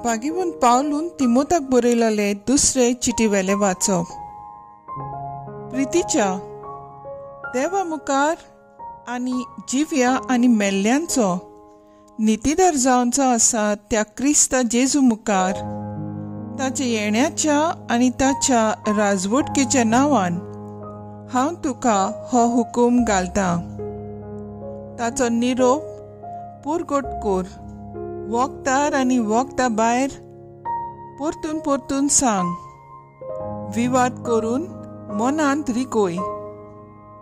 भागीवन पावलून तिमोताक बरयलेले दुसरे चिटी वेले वाचप. प्रितीच्या देवा मुखार आनी जिव्या आनी मेल्ल्यांचो नितीदार जावचो आसा त्या क्रिस्ता जेजू मुखार ताच्या येण्याच्या आनी ताच्या राजवटकेच्या नांवान हांव तुका हो हुकूम घालतां. ताचो निरोप पुरगोट कोर, वखदार आनी वखदा भायर परतून परतून सांग, विवाद करून मनांत रिकोय,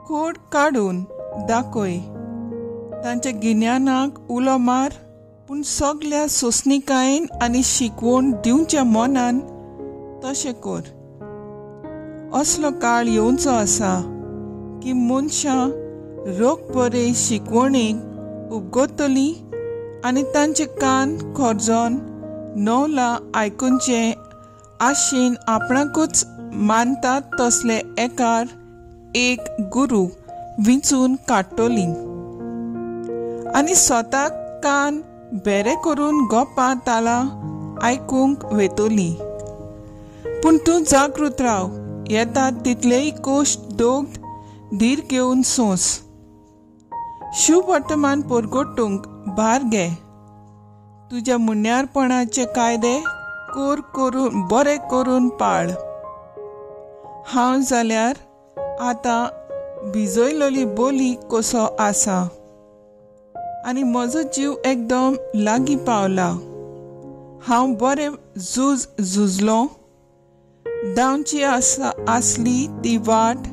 खोड काडून दाखय, तांच्या गिन्यानाक उलो मार, पूण सगल्या सोंसणीकायेन आनी शिकवण दिवच्या मनान तशें कर. असलो काळ येवचो आसा की मनशां रोग बरे शिकवणेक उपगतली आनी तांचे कान खोर्जोन नवला आयकुचे आशेन आपणाकूच मानतात तसले एकार एक गुरू विंचून काडटली आनी स्वताक कान बेरे करून गोपां तालां आयकूंक वेतली. पूण तूं जागृत राव, येतात तितलेय कोश्ट दोग धीर घेवन सोंस. शुभ वर्तमान परगटूंक भार घे. तुज्या मुण्यारपणाचे कायदे कोर करून बरे करून पाळ. हांव जाल्यार आतां भिजयलोली बोली कसो आसा आनी म्हजो जीव एकदम लागीं पावला. हांव बरें झूज झुजलो, धांवची आसा आसली ती वाट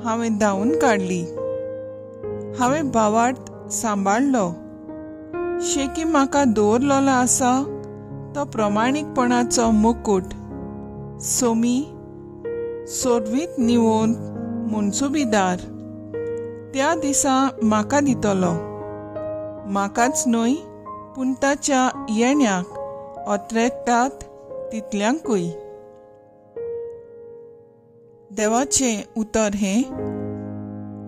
हांवें धांवून काडली, हांवें भावार्थ सांबाळ्ळो. शेकी म्हाका दवरलेलो आसा तो प्रमाणीकपणाचो मुकूट सोमी सोडवीत निवोन मुनसुबीदार त्या दिसा म्हाका दितलो, म्हाकाच न्हय पूण ताच्या येण्याक अत्रेकतात तितल्यांकूय. देवाचें उतर हें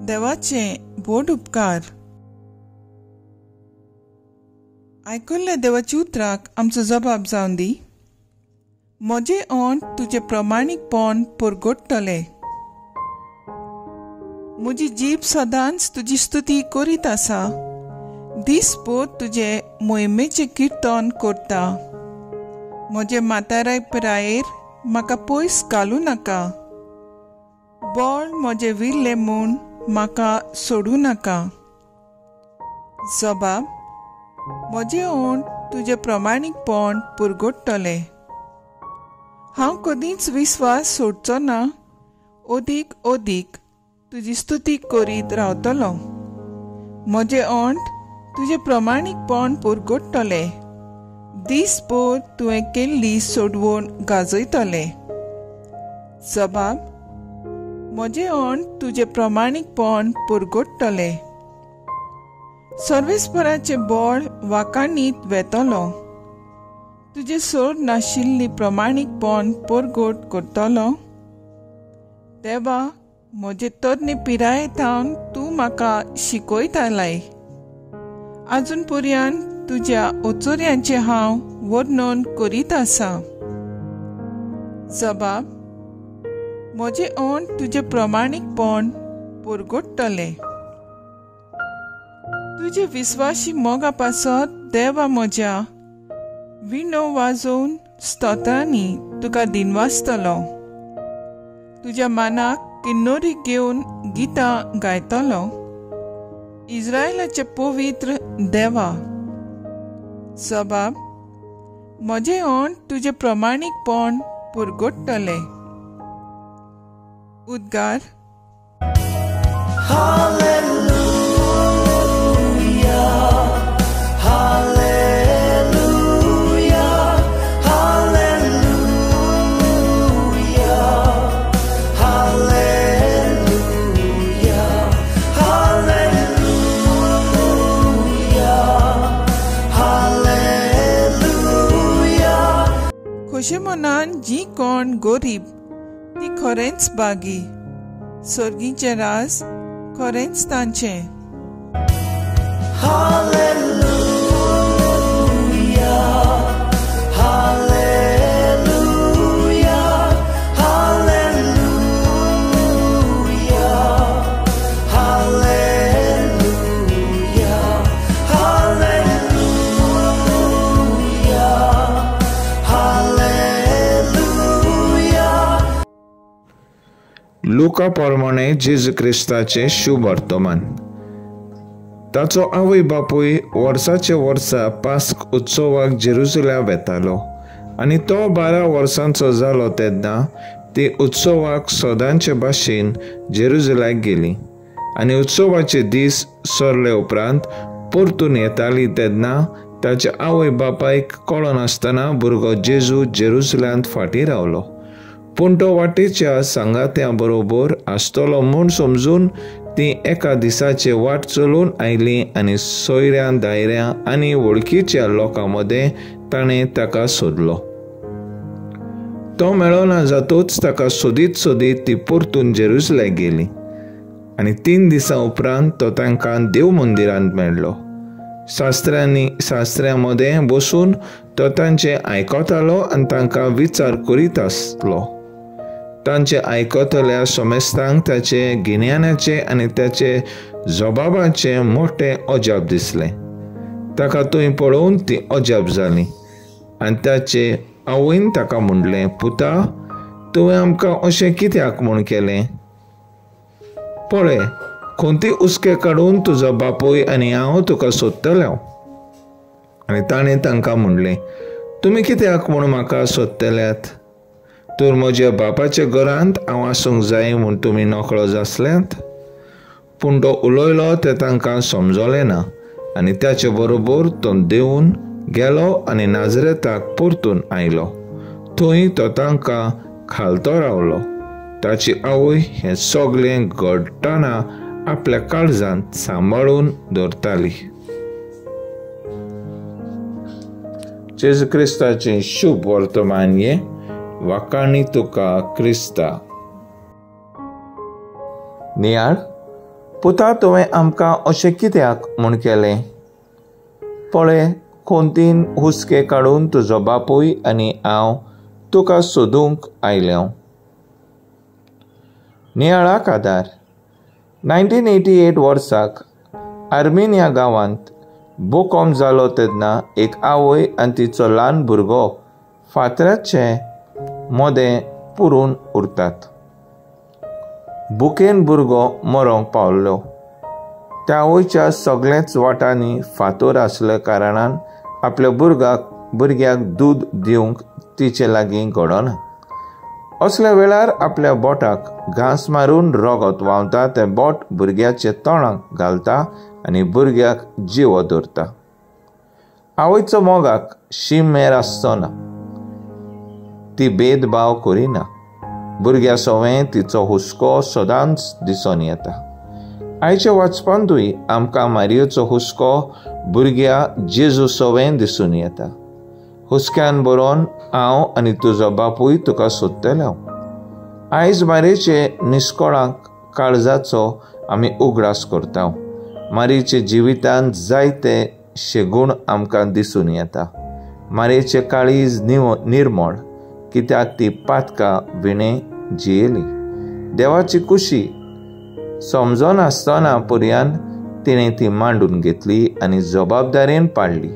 देवाचें व्हड उपकार. आयकल्ल्या देवाच्या उतराक आमचो जबाब जावन दी. म्हजें ओंठ तुजें प्रमाणीकपण परगटतलें. म्हजी जीब सदांच तुजी स्तुती करीत आसा, दीसभर तुजे मोहिमेचें किर्तन करता. म्हजे म्हाताराय पिरायेर म्हाका पयस घालूं नाका, बळ म्हजें विरलें म्हूण म्हाका सोडूं नाका. जबाब, म्हजें ओंठ तुजें प्रमाणीकपण पुरगटतलें. हांव कदींच विस्वास सोडचो ना, अदीक अदीक तुजी स्तुती करीत रावतलो. म्हजें ओंठ तुजें प्रमाणीकपण पुरगटतलें, दीसभर तुवें केल्ली सोडवण गाजयतलें. जबाब, म्हजें ओंठ तुजें प्रमाणीकपण पुरगटतलें. सर्वेस्पराचें बळ वाकाणीत वेतलो, तुजें सोड नाशिल्ली प्रमाणीकपण परगट करतलो. देवा, म्हजे तरणे पिराये थावन तूं म्हाका शिकयतालाय, आजून पर्यंत तुज्या ओचोऱ्यांचें हांव वर्णन करीत आसा. जबाब, म्हजें ओंठ तुजें प्रमाणीकपण परगटतलें. तुजे विस्वाशी मोगा पासत देवा म्हज्या विणो वाजोवन स्तोत्रांनी तुका दिनवासतलो. तुज्या मानाक किन्नोरी घेवन गितां गायतलो. इस्रायलाचे पवित्र देवा. जबाब, म्हजें ओंठ तुजें प्रमाणीकपण परगटतलें. उद्गार. खोशे मनान जी कोण गरीब ती खरेंच बागी, सर्गीचें राज खरेंच तांचें. Hallelujah, hallelujah. लुका प्रमाणे जेजू क्रिस्ताचें शुभ वर्तमान. ताचो आवय बापूय वर्साचे वर्सा पास्क उत्सवाक जेरुजलेम वेतालो आनी तो 12 वर्सांचो जालो तेन्ना ती उत्सवाक सदांचे भाशेन जेरुजलेमाक गेली आनी उत्सवाचे दीस सरले उपरांत परतून येताली तेन्ना ताच्या आवय बापायक कळनासतना भुरगो जेजू जेरुजलेमांत फाटीं रावलो. पूण तो वाटेच्या सांगात्या बरोबर आसतलो म्हूण समजून ती एका दिसाचे वाट चलून आयली आनी सोयऱ्यां दायऱ्यां आनी वळखीच्या लोकां मदें ताणें ताका सोदलो. तो मेळना जातूच ताका सोदीत सोदीत ती परतून जेरुजलेमाक गेली आनी 3 दिसां उपरांत तो तांकां देव मंदिरांत मेळ्ळो. शास्त्र्यां मदें बसून तो तांचें आयकतालो आनी तांकां विचार करीत आसलो. तांचे आयकतल्या समेस्तांक ताचे गिन्यानाचें आनी ताचे जबाबाचें मोठें अजाप दिसलें. ताका थंय पळोवन ती अजाप जाली आनी ताचे आवयन ताका म्हणलें, पुता, तुवें आमकां अशें कित्याक म्हूण केलें? पळय, खंती हुस्के काडून तुजो बापूय आनी हांव तुका सोदतले. आनी ताणें तांकां म्हणलें, तुमी कित्याक म्हूण म्हाका सोदतल्यात? तर म्हज्या बापाच्या घरांत हांव आसूंक जाय म्हूण तुमी नकळो जासल्यात? पूण तो उलयलो तें तांकां समजलें ना आनी ताचे बरोबर तो देंवून गेलो आनी नाजरेताक परतून आयलो. थंय तो तांकां खालतो रावलो. ताची आवय हें सगळें घडटना आपल्या काळजांत सांबाळून दवरताली. जेजू क्रिस्ताचें शुभ वर्तमान हें. वाखाणी तुका क्रिस्ता. नियाळ, पुता, तुवें आमकां अशें कित्याक म्हूण केलें? पळय, खोंतीन हुस्के काडून तुजो बापूय आनी हांव तुका सोदूंक आयल्या. नियाळाक आदार. 1988 वर्साक आर्मेनिया गांवांत भूकंप जालो तेन्ना एक आवय आनी तिचो ल्हान भुरगो फातराचे मदें पुरून उरतात. भुकेन भुरगो मरोंक पावलो. त्या आवयच्या सगळ्याच वाटांनी फातोर आसल्या कारणान आपल्या भुरग्याक दूद दिवंक तिचे लागीं घडना. असल्या वेळार आपल्या बोटाक घांस मारून रगत व्हांवता तें बोट भुरग्याचे तोंडाक घालता आनी भुरग्याक जिवो दवरता. आवयचो मोगाक शीम मेर आसचो ना. ती भेदभाव करिना. भुरग्या सवें तिचो हुस्को सदांच दिसून येता. आयच्या वाचपांतूय आमकां मारियोचो हुस्को भुरग्या जेजू सवें दिसून येता. हुस्क्यान बरोवन हांव आनी तुजो बापूय तुका सोदतले. आयज मारयेचे निस्कोळाक काळजाचो आमी उगडास करता. मारयेचे जिवितांत जायते शेगूण आमकां दिसून येता. मारयेचे काळीज निर्मळ कित्याक ती पातका विणे जियेली. देवाची कुशी समजनासतना पर्यान तिणें ती मांडून घेतली आनी जबाबदारेन पाडली.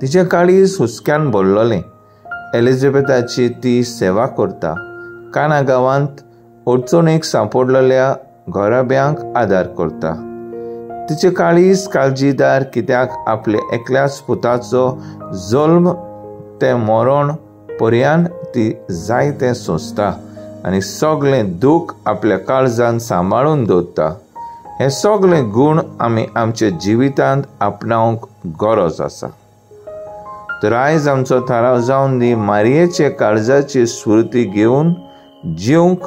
तिचें काळीज हुस्क्यान भरलेलें. एलिझाबेथाची ती सेवा करता. काना गांवांत अडचणेक सांपडलेल्या घराब्यांक आदार करता. तिचें काळीज काळजीदार कित्याक आपल्या एकल्याच पुताचो जल्म ते मरण पर्यान ती जायतें सोंसता आनी सगळें दूख आपल्या काळजान सांबाळून दवरता. हे सगळे गूण आमी आमच्या जिवितांत आपणावंक गरज आसा. तर आयज आमचो थाराव जावन दी मारयेचे काळजाची स्फूर्ती घेवन जिवंक.